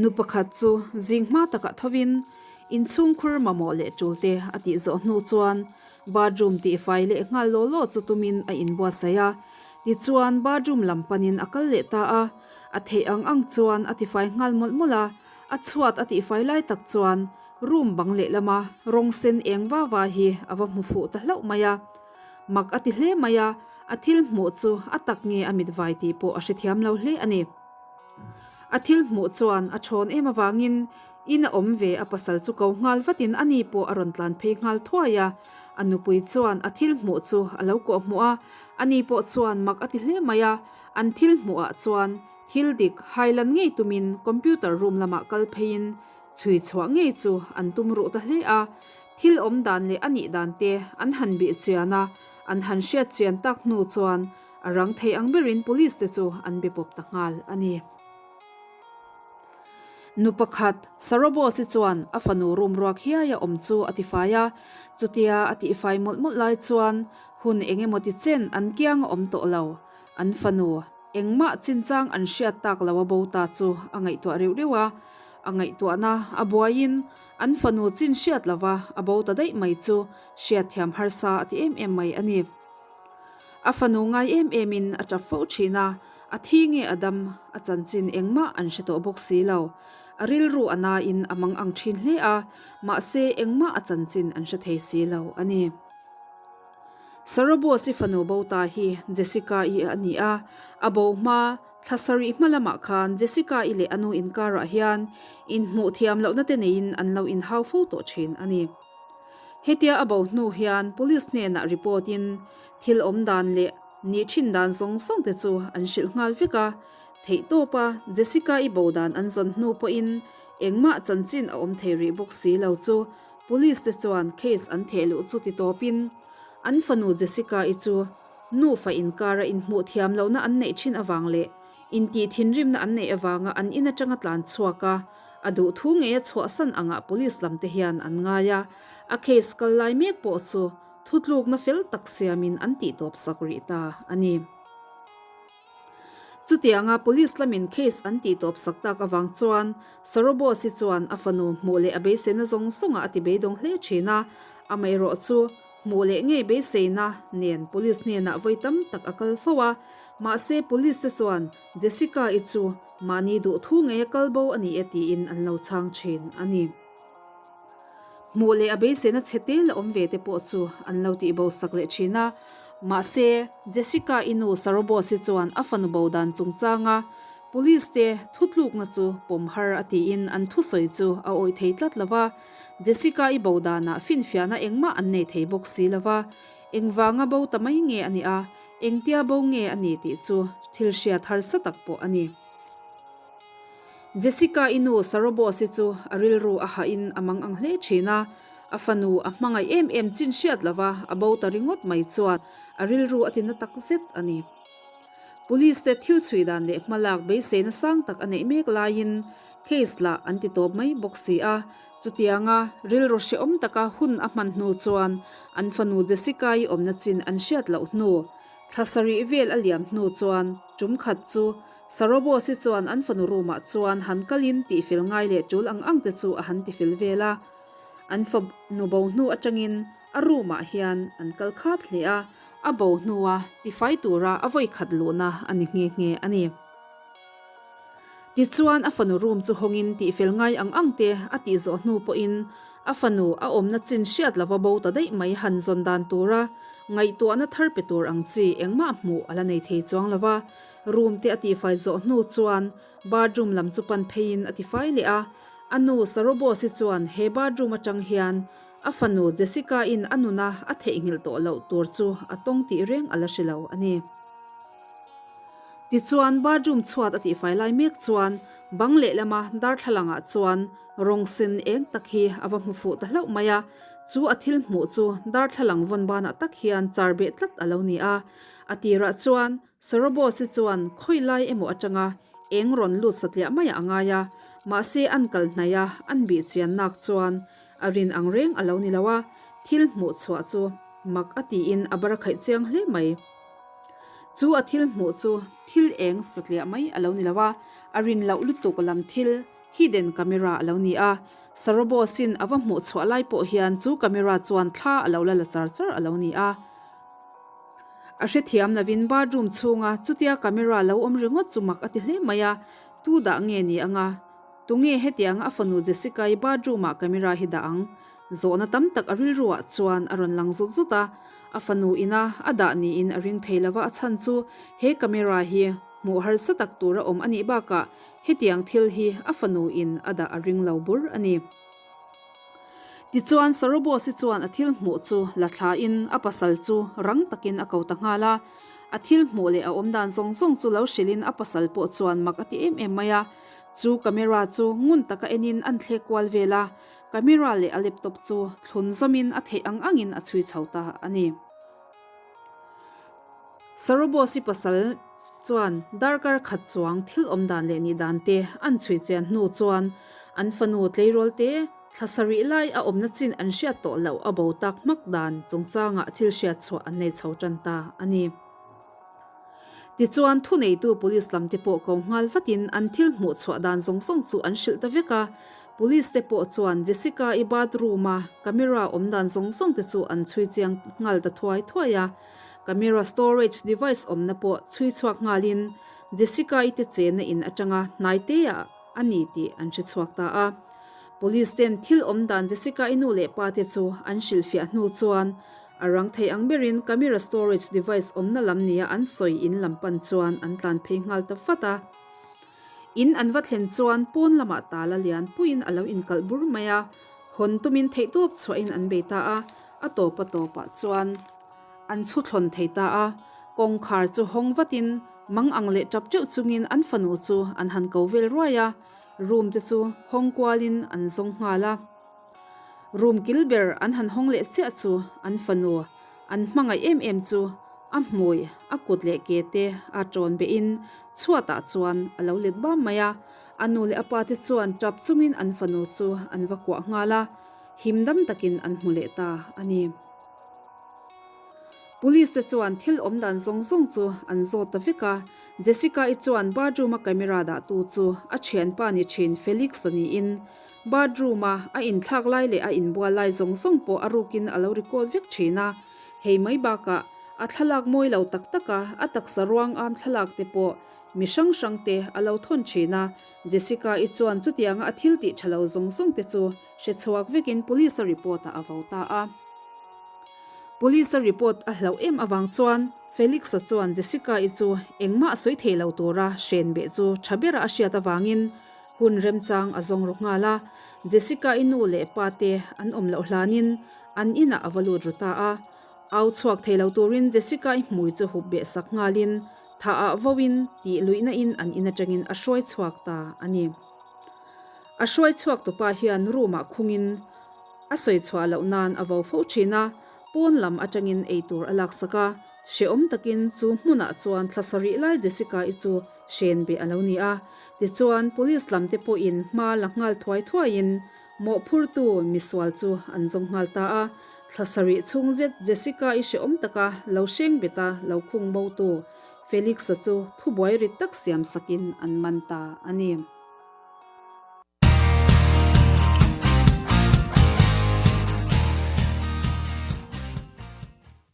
Nu pakhat chu zing hma takah thovin inchhungkhur mamawh leh tul te a tih zawh hnu chuan bathroom tihfai leh nghal law law chu tumin a inbuatsaih a. Tichuan bathroom lam panin a kal leh ta a, a theih ang ang chuan a tifai nghal mawlh mawlh a, a chhuat a tihfai lai tak chuan room bang lehlama rawng sen eng va va hi a va hmu fuh ta hlauh mai a. Mak a ti hle mai a, a thil hmuh chu a tak nge a mit vai tih pawh a hrethiam lo hle a ni. A thil hmuh chuan a thawn em avangin in a awm ve a pasal chu ko nghal vatin a ni pawh a rawn tlan phei nghal thuai a. A nupui chuan a thil hmuh chu a lo kawh hmuh a, a ni pawh chuan mak a ti hle mai a. An thil hmuh ah chuan thil dik hailan ngei tumin computer room lamah kal pheiin chhui chhuah ngei chu an tum ruh ta hle a. Thil awm dan leh a nih dan te an han bih chian a, an han hriat chian tak hnu chuan A rang thei ang berin police te chu an be pawp ta nghal a ni. Nu pakhat, Sarobos-i chuan a fanu room ruak hiai a awm chu a tifai a, chutia a tihfai mawlh mawlh lai chuan hun eng emaw ti chen an kiang a awm tawh lo. An fanu, engmah chinchang an hriat tak lo a bo ta chu a ngaihtuah reuh reuh a, a ngaihtuahna a buaiin an fanu chin hriat lova a bo ta daih mai chu hriatthiam harsa a ti em em mai a ni. A fanu ngai em emin a tap fo thin a, a thi nge a dam, a chanchin engmah an hre tawh bawk si lo. A rilru a nain a mang ang thin hle a, mahse engmah a chanchin an hre thei si lo a ni. Sarabos-i fanu bo ta hi Jessica-i a ni a, a bo hma thla sarih hma lamah khan Jessica-i leh a nu inkarah hian inhmuh thiam lohna te neiin an lo inhau fo tawh thin a ni. Hetia a bo hnu hian police hnenah report in thil awm dan leh nih thin dan zawng zawng te chu an hrilh nghal vek a, theihtawp a Jessica-i bo dan an zawn hnu pawhin engmah chanchin a awm thei rih bawk si lo chu police te chuan case an theh luh chu ti tawpin an fanu Jessica-i chu nufa inkara inhmuh thiam lohna an neih thin avang leh intih thinrimna an neih avanga an in atanga tlan chhuak a, A duh thu ngei a chhuahsan angah police lam te hian an ngai a, a case kal lai mek pawh chu thutlukna fel tak siamin an tihtawp sak rih ta a ni. Chutianga police lamin case an tihtawp sak tak avang chuan Sarobos-i chuan a fanu hmuh leh a beiseina zawng zawngah a ti beidawng hle thin a, amaherawh chu hmuh leh ngei beiseina nen police hnenah vawi tam tak a kal fo a, mahse police te chuan Jessica-i chu Mahni duh thu ngei a kal bo a ni e tiin an lo chhang thin a ni. Hmuh leh a beiseina chhe te la awm ve te pawh chu an lo tih bo sak leh thin a. Mahse, Jessica-i nu Sarobos-i chuan a fanu bo dan chungchanga Police te thutlukna chu pawm har a tiin an thusawi chu a awih thei tlat lo va. Jessica-i bo danah finfiahna engmah an nei thei bawk si lo va. Engvanga bo ta mai nge a nih a? Engtia bo nge a ni tih chu thil hriat harsa tak pawh a ni. Jessica-i nu Sarobos-i chu a rilru a hahin a mang ang hle thin a, a fanu a hmangaih em em chin hriat lova a bo ta ringawt mai chuan a rilru a tina tak zet a ni. Police te thil chhui dan leh hmalak beiseina sang tak a neih mek laiin case lah an ti tawp mai bawk si a, Chutianga rilru hrehawm taka hun a hman hnu chuan an fanu Jessica-i awmna chin an hriat loh hnu, thla sarih vel a liam hnu chuan tum khat chu Sarobos-i chuan an fanu room-ah chuan han kalin tihfel ngai leh tul ang ang te chu a han tifel vel a. An fanu bo hnu atangin a room-ah hian an kal khat hle a, a bo hnua tifai tura a vawikhat luhna a ni nghe nghe a ni. Tichuan a fanu room chu hawngin tihfel ngai ang ang te a tih zawh hnu pawhin a fanu a awmna chin hriat lova bo ta daih mai han zawn dan tura ngaihtuahna thar pe tur ang chi engmah hmuh a la nei thei chuang lova. Room te a tihfai zawh hnu chuan bathroom lam chu pan pheiin a tifai leh a. A nu Sarobos-i chuan he bathroom atang hian a fanu Jessica-in a nuna a theihnghilh tawh loh tur chu a tawng tih reng a la hre lo a ni. Tichuan bathroom chhuat a tihfai lai mek chuan bang lehlama darthlalangah chuan rawng sen eng tak hi a va hmu fuh ta hlauh mai a, chu a thil hmuh chu darthlalang vawn banah tak hian char beh tlat a lo ni a. A tirah chuan Sarobos-i chuan khawi lai emaw atanga eng rawn lut satliah maiah a ngai a, mahse an kal hnaih a, an bih chian nak chuan a rin ang reng a lo ni lo a, thil hmuh chhuah chu mak a tiin a bar khaih chiang hle mai. Chu a thil hmuh chu thil eng satliah mai a lo ni lo a, a rin loh lutuk lam thil Hidden camera a lo ni a. Sarobos-in a va hmuh chhuah lai pawh hian chu camera chuan thla a lo la la char char a lo ni a. A hrethiam lovin bathroom chhunga chutia camera lo awm ringawt chu mak a ti hle mai a, tu dah nge ni anga? Tunge hetianga a fanu Jessica-i bathroom-ah camera hi dah ang? Zawhna tam tak a rilruah chuan a rawn lang zut zut a, a fanu ina a dah niin a ring thei lova a chhan chu he camera hi hmuh harsa tak tur a awm a nih bakah hetiang thil hi a fanu in a dah a ring lo bur a ni. Tichuan Sarobosi chuan a thil hmuh chu la thlain a pasal chu rang takin a ko ta nghal a, a thil hmuh leh a awmdan zawng zawng chu lo hrilhin a pasal pawh chuan mak a ti em em mai a, chu camera chu ngun taka enin an thlek kual vel a, Camera leh a laptop chu thlun zawmin a theih ang angin a chhui chho ta a ni. Sarobosi pasal chuan darkar khat chuang thil awm dan leh nih dan te an chhui chian hnu chuan an fanu tleirawl te thla sarih lai a awmna chin an hriat tawh loh a bo tak hmak dan chungchangah thil hriat chhuah an nei chho tan ta a ni. Tichuan, thuneitu police lam te pawh ko nghal vatin an thil hmuh chhuah dan zawng zawng chu an hrilh ta vek a. Police te pawh chuan Jessica-i bathroom-a camera awm dan zawng zawng te chu an chhui chiang nghal ta thuai thuai a. Camera storage device awmna pawh chhui chhuak nghalin Jessica-i te chenna in atanga hnai teah a ni tih an hre chhuak ta a. Police ten thil awm dan Jessica-i nu leh pa te chu an hrilhfiah hnu chuan A rang thei ang berin camera storage device awmna lam nia an sawi in lam pan chuan an tlan phei nghal ta vat a. In an va thlen chuan pawn lamah tala lian puiin a lo inkalh bur mai a, hawn tumin theihtawp chhuahin an bei ta a, a tawp a tawpah chuan an chhu thlawn thei ta a. Kawngkhar chu hawng vatin mang ang leh tap teuh chungin an fanu chu an han ko vel ruai a, room te chu hawng kualin an zawng nghal a. Room kil ber an han hawng leh chiah chu an fanu an hmangaih em em chu a hmui, a kut leh ke te a tawn behin chhuatah chuan a lo let bam mai a. A nu leh a pa te chuan tap chungin an fanu chu an va kuah nghal a, him dam takin an hmu leh ta a ni. Police te chuan thil awm dan zawng zawng chu an zawt ta vek a, Jessica-i chuan bathroom-a camera dahtu chu a thianpa ni thin Felix-a niin Bathroom-a a inthlak lai leh a inbual lai zawng zawng pawh a rukin a lo record vek thin a, hei mai bakah a thlalak mawi lo tak tak a, a taksa ruang am thlalak te pawh mi hrang hrang te a lo thawn thin a, Jessica-i chuan chutianga a thil tih tha lo zawng zawng te chu hre chhuak vekin police-a report-ah a vo ta a. Police-a report a hlauh em avang chuan Felix-a chuan Jessica-i chu engmah sawi thei lo tura hren beh chu tha bera a hriat avangin Hun remchang a zawng ru nghal a, Jessica-i nu leh pa te an awm loh hlanin an inah a va lut ru ta a. Au chhuak thei lo turin Jessica-i hmui chu hup beh sak nghalin thah ah voin tih luihna in an in atangin a hruai chhuak ta a ni. A hruai chhuak tupa hian room ah khungin a sawi chhuah loh nan a vo fo thin a, pawn lam atangin eitur a laksak a, hrehawm takin chu hmunah chuan thla sarih lai Jessica-i chu hren beh a lo ni a. Tichuan, Police lam te pawhin hma la nghal thuai thuaiin mawhphurtu misual chu an zawng nghal ta a. Thla sarih chhung zet Jessica-i hrehawm taka lo hreng bet a lo khung bo tu Felix-a chu thubuai rit tak siam sakin an man ta a ni.